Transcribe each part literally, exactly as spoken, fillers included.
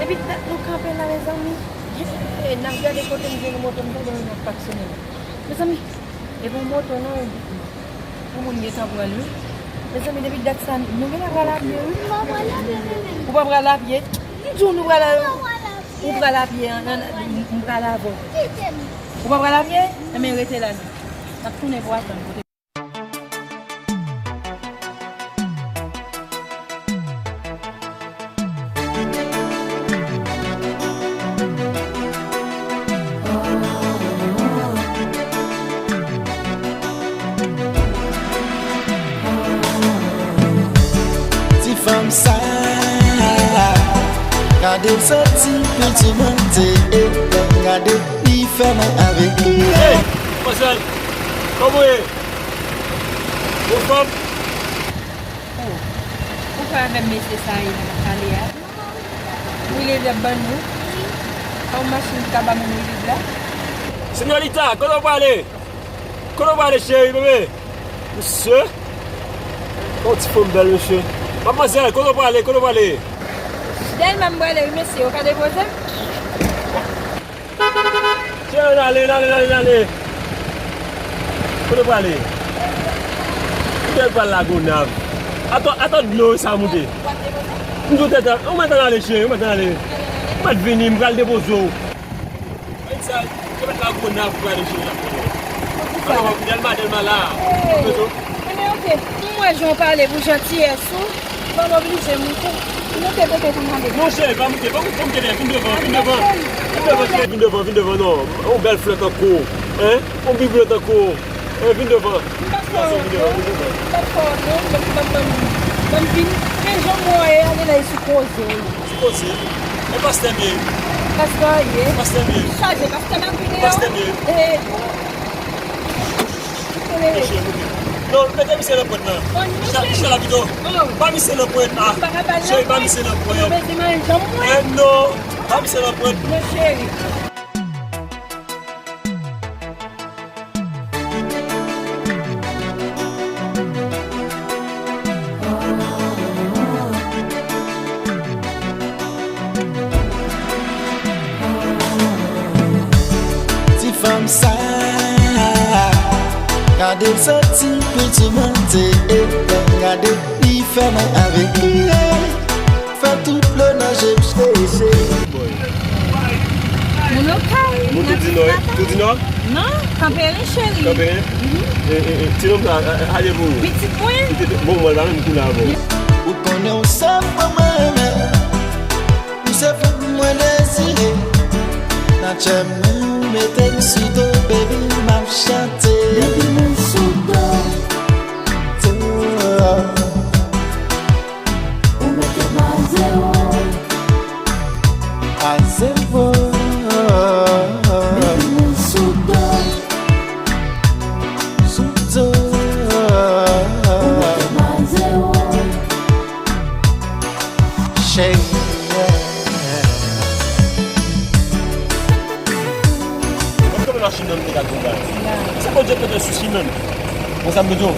Epi dat nou kanpe la, mezanmi. N ap gade kote m jwenn moto m, tande yon nèg k ap sone la. Mezanmi, e pa yon moto non, yon moun gentan pran l, wi. Mezanmi, depi dat sa, nou gentan pral apye, wi. M pa pral apye, bebe. Ou pa pral apye? M di w nou pral, ou pral apye, an, an, m pral avè w. Ou pa pral apye? Enben, rete la, non. N ap tounen pou atann kote. Ti fanm sa, gade l soti pou tou mande, gade li fè mwen avèk li. Hey! Manzèl, kòman w ye? Ou fanm? Oh, ou kwè avè m mesye sa ye nan pale a? Wi, li lè ban nou. An machin ki ka ba moun wi la. Senyorita, kote w prale? Kote w prale, cheri, bebe? Mesye? Yon ti fanm bèl, mesye. Madmwazèl, kote w prale? Kote w prale? Dèlma m prale, wi, mesye. Ou ka depoze m? Cheri, n ale, n ale, n ale, n ale. Kote w prale? Kote w pral la, Gonav? Atann, atann dlo sa moute. M di w tèt, ou mèt ann ale, cheri, ou mèt ann ale. Ou mèt vini, m pral depoze w. Ann sa, ou mèt la, Gonav, ou prale, cheri, la. Alò, Dèlma, Dèlma la. Hey. Enben, oke. M wè jan w pale pou jantiyès ou. Ban m oblije moute. Moute kote pou m ale. Non, cheri, pa moute, pa moute, pa moute, vin devan, vin devan. Vin devan, cheri, vin devan, vin devan, non. Yon bèl flè tankou w, en? Yon biblo tankou w. Eh, vin devan. M pa fè w, non. M pa fè w, non. Ban m, ban m, ban m, ban m vin. Men jan m wè w ye a, genlè e sou koze. Sou koze? E pastè m ye. Pastè w ye? Pastè m ye. Chaje pastè m ap vini yo. Pastè m ye. Eh. Non, mete misye nan pwent lan. Chèche la pito. Ba misye nan pwent la. Cheri, ba misye nan pwent. Eh non, ba misye nan pwent. Ti fanm sa, gade l soti pou tou mande, gade li fè mwen avèk li, fè tout le nanje m chèche. Moun okay. Moun Toudinò, wi. Toudinò? Non, Kanperen, cheri. Kanperen? Mhm. E, e, e, ti nonm sa, a, a, ale pou ou. Pitit mwen. Pitit, bon, mwen pa menm koule avè w. Ou konnen w se fanm mwen renmen. Ou se fanm mwen dezire. Nan tchè mwen, ou mete m sou do, baby, m ap chante. Baby, mwen sou do. Do. Ou mete m a zewo. A zewo. Mete mwen sou do. Sou do. Ou mete m a zewo. Cheri, yeah. Mwen konn machin nan m te ka konn bagay. Se Bondye k mete l sou chimen m. Bon, sa m vle di w,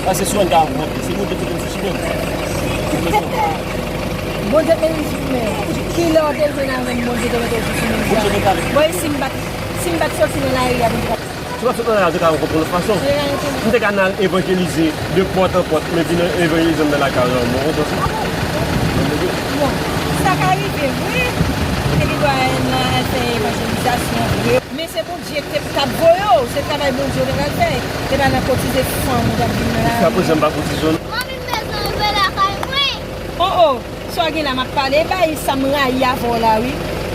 pase sou an ka monte. Se Bondye k mete l sou chimen m. Bondye k mete l sou chimen. Kilè w te jwenn avè m, Bondye te mete w sou chimen sa? Bondye mete avè m. Bon, e si m pa t, si m pa t soti nan lari a, Bondye pa t. Si w pa t soti nan lari a, w te ka rankontre w lòt fason. M te ka nan evanjelize de pòt an pòt, men vin evanjelize anndan lakay ou, mwen kontan sa. Bon, sa ka rive vre. Ou te gen dwa al fè evanjelizasyon vre. Men se Bondye k te, k ap voye w. Se travay Bondye w te pral fè. Se pa nan kotize fanm ou t ap vin nan lari. Jiskaprezan, m pa kotize w, non. Manmi, m bezwen rive lakay mwen. Oh, oh. Sa w gen la, m ap pale. E bay sa m rayi avè w la, wi.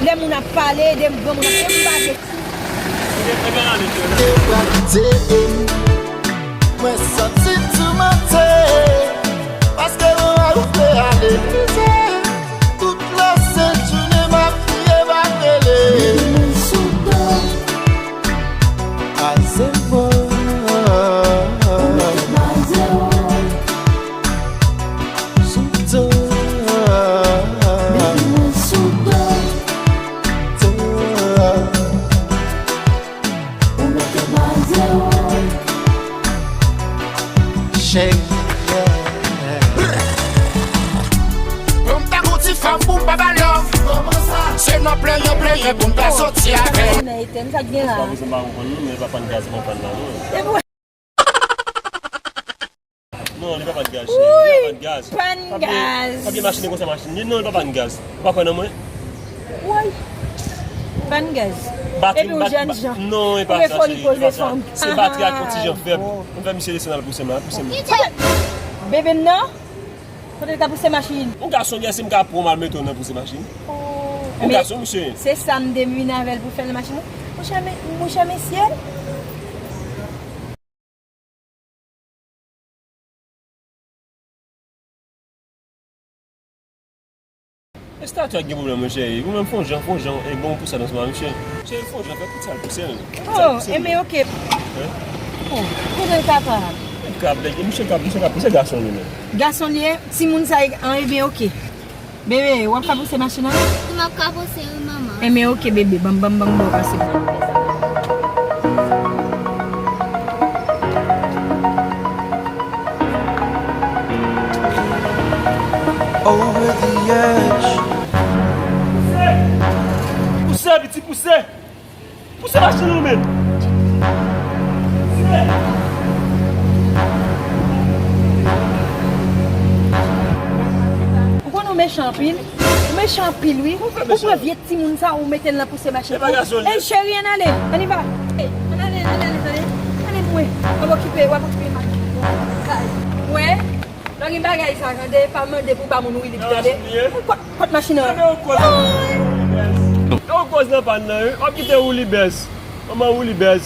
Lè moun ap pale, de granmoun ap, e m pa gen. Te pral teye m. Mwen santi toumante. Paske mwen wè ou vle ale. Tout la sent jounen m ap kriye, m ap rele. Mete mwen sou do. A zewo. Ou mete m a zewo. Sou do. Mete mwen sou do. Do. Ou mete m a zewo. Cheri, yeah. Fè pou m ka soti avè l. Nan etèn, sa k gen la? Sa vle di m pa konprann non, men pa pann gaz, pa pann la non. E pou Non, li pa pann gaz, cheri. Li pa pann gaz. Pann gaz. Pa gen machin konsa machin. Non, li pa pann gaz. Ou pa kwè nan mwen? Woy. Pann gaz. Epi ou jèn jan. Non, e pa sa, cheri. Se batri a ki yon ti jan fèb. M fè misye desann al pouse m la, pouse m. Bebe m nan? Kote l ka pouse machin? Yon gason, yes, m ka pran m al mete w nan pouse machin. Yon gason, misye. Se sa m te vin avè l pou fè l machin. Monchè, monchè, mesye. Estati a gen pwoblèm, monchè. Ou menm fon jan, fon jan, e bon pou sa nan swa, monchè. Cheri, fon jan, fè tout sa l pouse l. Oh, enben, oke. Oh, kote l ka pa? Misye ka, misye ka pouse gason li menm. Gason li ye, timoun sa, enben, oke. Bebe, w ap ka pouse machin nan? Si m ap ka pouse, wi, manman. Enben, oke, bebe, ban m, ban m, ban m ba w pase. Over the edge. Pouse, piti, pouse! Pouse machin ou menm! Ou konn ou mechan anpil? Ou mechan anpil, wi. Ou pran vye timoun sa, ou mete l nan pouse machin. Ey, cheri, ann ale. Ann ale, ann ale, ann ale. Ann ale pou mwen. W ap okipe, w ap okipe machin. Wè? Lè w gen bagay sa, tande, pa mande pou ba moun Willy, tande. Kot, kot machin nan? Yon koz nan pann nan, wi. W ap kite Willy bèz. Manman Willy bèz.